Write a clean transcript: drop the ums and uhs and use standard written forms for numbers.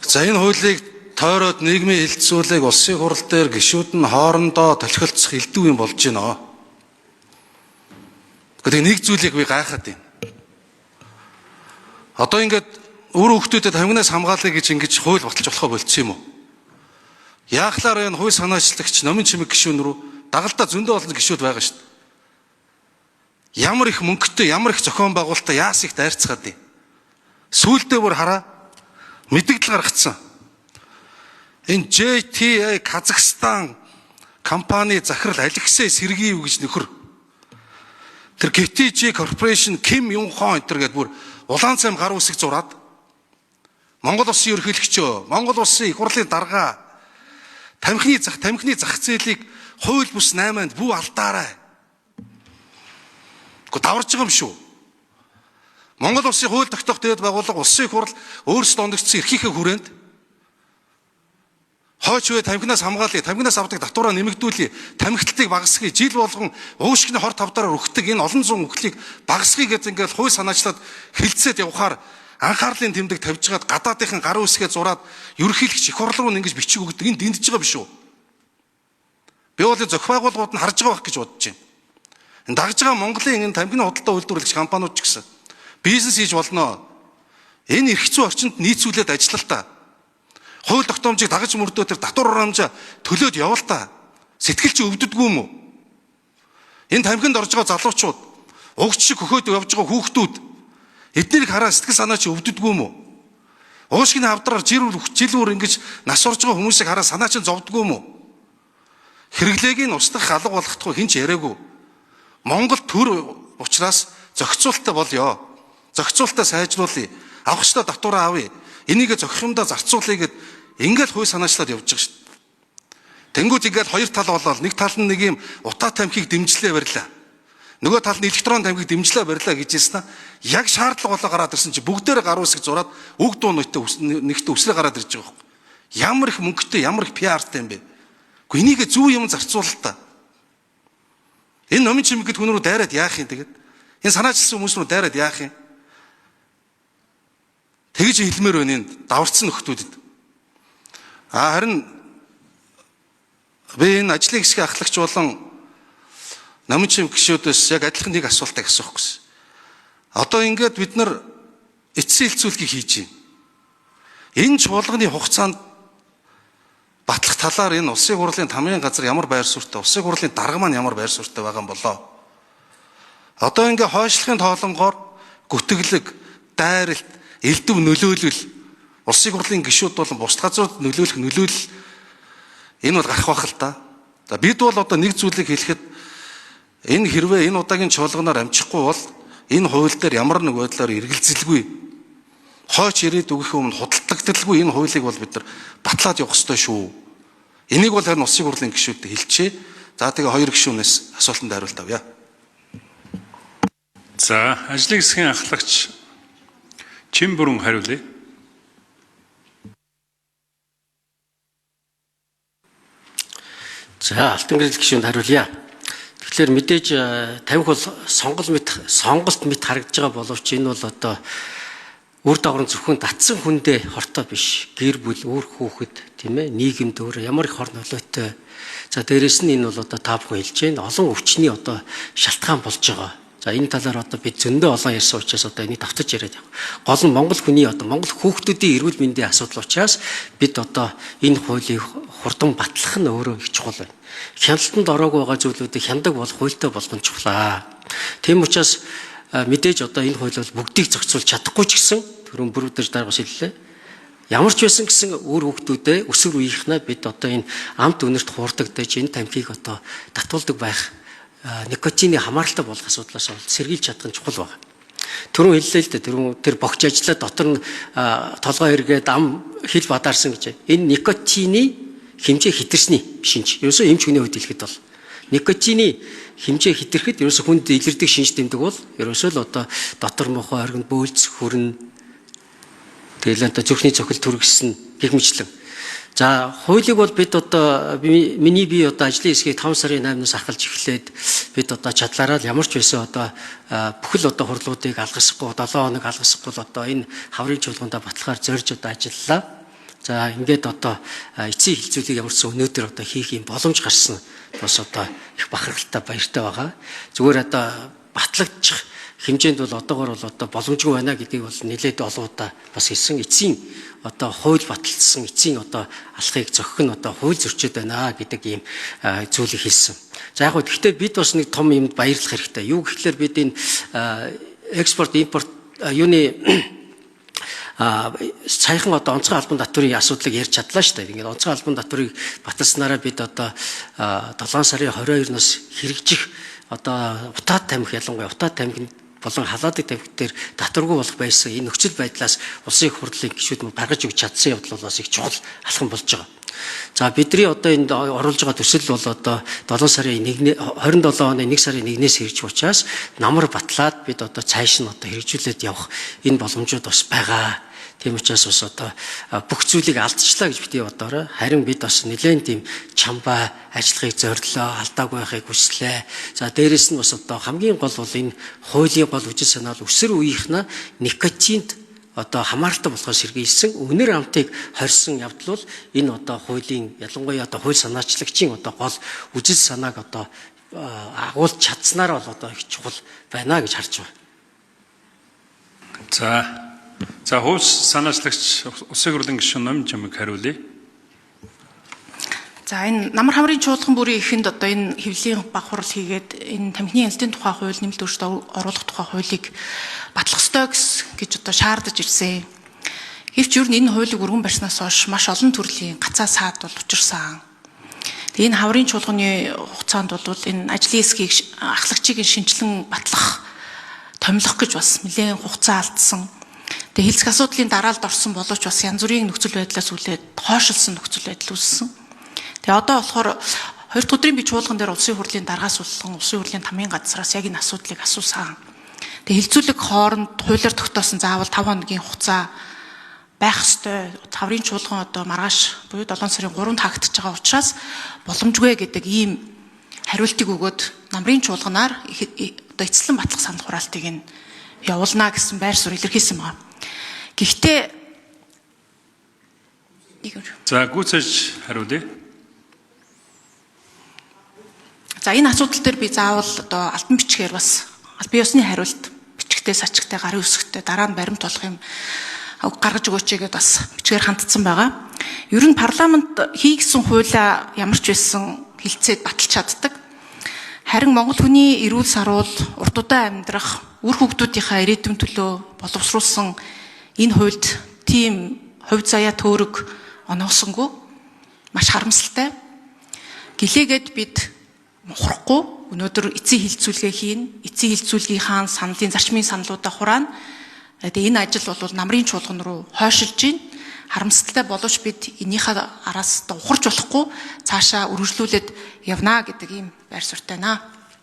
За, энэ хуулийг тойроод нийгмийн хэлтсүүлэг, улсын хурал дээр гишүүд нь хоорондоо толхилцох элдв юм болж байна. Гэхдээ нэг зүйлийг би гайхаад байна. Одоо ингээд үр хүүхдүүдэд тамхинаас хамгаалъя гэж ингэж хууль баталж болохоо болцсон юм уу? Яахлаар энэ хууль санаачлагч номын чимэг гишүүн рүү дагалдаа зөндөө олон гишүүд байгаа шүү дээ. Ямар их мөнгөтэй, ямар их зохион байгуулалтаа яас их дайрцгаад юм. Сүүлдээ бүр хараа, мэдэгдэл гаргацсан. Энэ JTA Казахстан компани захирал Алексей Сергеев гэж нөхөр. Тэр KTG Corporation Ким Юн Хон энэ төр гэдээ бүр улаан цайм гар үсэг зураад Монгол улсын ерөнхийлөгчөө, Монгол улсын их хурлын дарга тамхины зах зээлийг хууль бус 8-нд бүү алдаарай. Гэхдээ даварж байгаа юм шүү. Монгол улсын хууль тогтоох дээд байгууллага улсын их хурл өөрсдөө ондогдсон эрхийнхээ хүрээнд хойч үе тамхинаас хамгаалъя, тамхинаас авдаг татвараа нэмэгдүүлье, тамхилтыг багасгая, жил болгон уушгины хор тавдараар өгдөг энэ олон зуун үхлийг багасгая гэж ингээл хууль санаачлаад хилцээд явхаар анхаарлын тэмдэг тавьж гаад гадаадынхан гар үсгээ зураад ерөнхийлөгч их хурл руу ингэж бичиг өгдөг. Энэ дэмдэж байгаа биш үү? Би бол зохион байгууллагууд нь харж байгаа байх гэж бодож байна. Энэ дагж байгаа Монголын энэ тамхины худалдаа үйлдвэрлэгч компаниуд ч гэсэн бизнес хийж болно. Энэ эрх зүйн орчинд нийцүүлээд ажиллал та. Хууль тогтоомжийг дагаж мөрдөө тэр татвар хураамжаа төлөөд явал та. Сэтгэл чи өвддөггүй юм уу? Энэ тамхинд орж байгаа залуучууд, угч шиг хөхөөд явж байгаа хүүхдүүд, эднэрийг хараа сэтгэл санаа чи өвддөггүй юм уу? Уушгины хавдраар жил жил бүр ингэж нас орж байгаа хүмүүсийг хараа санаа чинь зовдгоо юм уу? Хэрэглээг нь устгах, алга болгохдоо хэн ч яриаггүй. Монгол төр учраас зохицуулттай болёо. Зохицуултаа сайжруулъя. Авах ёстой татвараа авъя. Энийг зохих юмдаа зарцуулъя гэд ингээл хууль санаачлаад явж байгаа шүү дээ. Тэнгүүд ингээл хоёр тал болоод нэг тал нь нэг юм утаа тамхиг дэмжлээ барьлаа. Нөгөө тал нь электрон тамхиг дэмжлээ барьлаа гэж хэлсэн. Яг шаардлага болоо гараад ирсэн чи бүгдээрээ гар үсэг зураад үг дуу нэгтээ нэгтээ үслээ гараад ирж байгаа байхгүй. Ямар их мөнгөтэй, ямар их PR-тай юм бэ? Гэхдээ энийг зөв юм зарцуулал та. Энэ номын чимэг гэдэг хүн рүү дайраад яах юм тэгээд? Энэ санаачлсан хүмүүс рүү дайраад яах юм? Тэгж хэлмээр байна энэ даварцсан нөхдүүдэд. А харин би энэ ажлын хэсгийн ахлагч болон номын чимэг гишүүдээс яг адилхан нэг асуултыг асуух гэсэн. Одоо ингээд бид нар эцсийн хэлцүүлгийг хийж байна. Энэ чуулганы хугацаанд батлах талаар энэ улсын хурлын тамгын газар ямар байр суурьтай, улсын хурлын дарга маань ямар байр суурьтай байгаа юм болоо? Одоо ингээ хойшлохын тоолонгоор гүтгэлэг, дайралт, элдв нөлөөлөл, улсын хурлын гишүүд болон бусд газрууд нөлөөлөх нөлөөлөл энэ бол гарах байх л да. За, бид бол одоо нэг зүйлийг хэлэхэд энэ хэрвээ энэ удаагийн чуулганаар амжихгүй бол энэ хууль дээр ямар нэг байдлаар эргэлзэлгүй, хойч ирээд өгөх өмнө худалдагдaltaгүй энэ хуулийг бол бид нар батлаад явах ёстой шүү. Энийг бол харин улсын хурлын гишүүдэд хэлчихье. За, тэгээ хоёр гишүүнээс асуултанд хариулт авъя. За, ажлын хэсгийн ахлагч Чимбүрэн хариулъя. За, Алтан гэрэл гишүүнд хариулъя. Тэгэхээр мэдээж тамхи бол сонголт мэт сонголт мэт харагдаж байгаа боловч энэ бол одоо үр дагавар нь зөвхөн татсан хүндээ хортой биш. Гэр бүл, үр хүүхэд, тийм ээ, нийгэмд өөр ямар их хор нөлөөтэй. За, дээрэс нь энэ бол одоо та бүхэн хэлж байна. Олон өвчний одоо шалтгаан болж байгаа. За, энэ талаар одоо бид зөндөө олон ярьсан учраас одоо энийг давтаж яриад явах. Гол нь Монгол хүний, одоо Монгол хүүхдүүдийн эрүүл мэндийн асуудал учраас бид одоо энэ хуулийг хурдан батлах нь өөрөө их чухал байна. Хяналтанд ороогүй байгаа зүйлүүдийг хяндаг бол хуультай болгон чухлаа. Тийм учраас мэдээж одоо энэ хууль бол бүгдийг зохицуулж чадахгүй ч гэсэн түрүүн бүр өдөр даргаас хэллээ. Ямар ч байсан гэсэн үр хүүхдүүдээ, өсвөр үеийнхнээ бид одоо энэ амт үнэрт хуурдагдаж энэ тамхиг одоо татуулдаг байх никотины хамааралтай болох асуудлаас бол сэргийлж чадах нь чухал байна. Түрүүн хэллээ л дээ. Түрүүн тэр богч ажиллаа дотор нь толгой эргээд ам хил бадаарсан гэж. Энэ никотины хэмжээ хэтэрсний шинж. Ерөөсөө эмч хүний хувьд хэлэхэд бол никотины хэмжээ хэтэрхэд ерөөсөө хүнд илэрдэг шинж тэмдэг бол ерөөсөө л одоо дотор мохоо оргинд бөөлц хүрнэ. Тэгэл одоо зүрхний цохил түргэсэн гэх мэтлэн. За, хуулийг бол бид одоо миний би одоо ажлын хэсгийг 5 сарын 8-наас ахалж эхлээд бид одоо чадлаараа л ямар ч байсан одоо бүхэл одоо хурлуудыг алгасахгүй, 7 хоног алгасахгүй л одоо энэ хаврын чуулгандаа батлахаар зорж одоо ажиллалаа. За ингээд одоо эцсийн хилцүүлгийг ямар ч өнөөдөр одоо хийх юм боломж гарсан бас одоо их бахархалтай баяртай байгаа. Зүгээр одоо батлагдчих хэмжээнд бол одоогор бол одоо боломжгүй байна гэдгийг бол нэлээд олон удаа бас хэлсэн. Эцсийн одоо хууль баталсан эцсийн одоо алхахыг зохих нь одоо хууль зөрчөөд байна гэдэг ийм зүйлийг хэлсэн. За яг гоо гэхдээ бид бас нэг том юмд баярлах хэрэгтэй. Юу гэхлээр бид энэ экспорт импорт юуны саяхан одоо онцгой албан татврын асуудлыг ярьж чадлаа шүү дээ. Ингээд онцгой албан татврыг баталснараа бид одоо 7 сарын 22-наас хэрэгжих одоо утаат тамхи, ялангуяа утаат тамхинд болон халаадаг тамхи дээр татваргүй болох байсан энэ нөхцөл байдлаас улсын их хурлын гишүүд мөн гаргаж өгч чадсан явдал бол бас их чухал алхам болж байгаа. За бидний одоо энд оруулж байгаа төсөл бол одоо 7 сарын 27 оны 1 сарын 1-ээс хэрэгжих учраас намар батлаад бид одоо цааш нь одоо хэрэгжүүлээд явах энэ боломжууд бас байгаа. Тийм учраас бас одоо бүх зүйлийг алдчихлаа гэж битгий бодоорой. Харин бид бас нэлээд тийм чамбай ажиллахыг зорилоо, алдаагүй байхыг хүслээ. За дээрэс нь бас одоо хамгийн гол бол энэ хуулийн гол үжил санаа бол өсвөр үеийнхнээ никотинд одоо хамааралтай болохоос сэргийлсэн өнөр амтыг хорьсон явдал бол энэ одоо хуулийн ялангуяа одоо хууль санаачлагчийн одоо гол үжил санааг одоо агуулж чадсанаар бол одоо их чухал байна гэж харж байна. За хууль санаачлагч Улсын хурлын гишүүн Номин Чамыг хариулъя. За энэ намар хамрын чуулган бүрийн эхэнд одоо энэ хэвлэлийн баг хурал хийгээд энэ тамхины хяналтын тухай хууль нэмэлт өөрчлөлт оруулах тухай хуулийг батлах ёстой гэж одоо шаардаж ирсэн. Гэвч ер нь энэ хуулийг өргөн барьснаас хойш маш олон төрлийн гацаа саад бол учирсан. Тэгээ энэ хаврын чуулганы хугацаанд бол энэ ажлын хэсгийг ахлагчийг шинчлэн батлах, томилох гэж бас нэлээд хугацаа алдсан. Тэгээ хилцэх асуудлын дараалд орсон боловч бас янз бүрийн нөхцөл байдлаас үлээд хойшилсан нөхцөл байдал үүссэн. Тэгээ одоо болохоор 2 дахь өдрийн би чуулган дээр улсын хурлын даргаас улсан улсын хурлын тамийн газраас яг энэ асуудлыг асуусан. Тэгээ хилцүүлэг хооронд хуулиар тогтоосон заавал 5 хоногийн хугацаа байх ёстой. Таврын чуулган одоо маргааш буюу 7 сарын 3-нд хаагдчихж байгаа учраас боломжгүй гэдэг ийм хариултыг өгөөд намрын чуулганаар одоо эцэслэн батлах санал хураалтыг нь явуулна гэсэн байр суурь илэрхийлсэн байна. Гэхдээ за гүйцээж хариулъя. За энэ асуудал дээр би заавал одоо албан бичгээр бас албан ёсны хариулт бичгтээ сачигтай гарын үсгтээ дараа нь баримт болох юм гаргаж өгөөч гэдээ бас бичгээр хандсан байгаа. Ер нь парламент хийгсэн хуулиа ямар ч байсан хилцээд баталж чаддаг. Харин Монгол хүний эрүүл саруул, урт удаан амьдрах, үр хүүхдүүдийнхээ ирээдүйн төлөө боловсруулсан энэ хуульд тийм хувь заяа төөрөг оноосонгүй маш харамсалтай. Гэлээгээд бид мухрахгүй өнөөдөр эцсийн хилцүүлгээ хийн, эцсийн хилцүүлгийнхаа саналын зарчмын саналуудаа хураана. Тэгээ энэ ажил бол намрын чуулган руу хойшилж байна. Харамсалтай боловч бид энийхээ араас ухарч болохгүй цаашаа үргэлжлүүлээд явна гэдэг ийм байр суурьтай байна.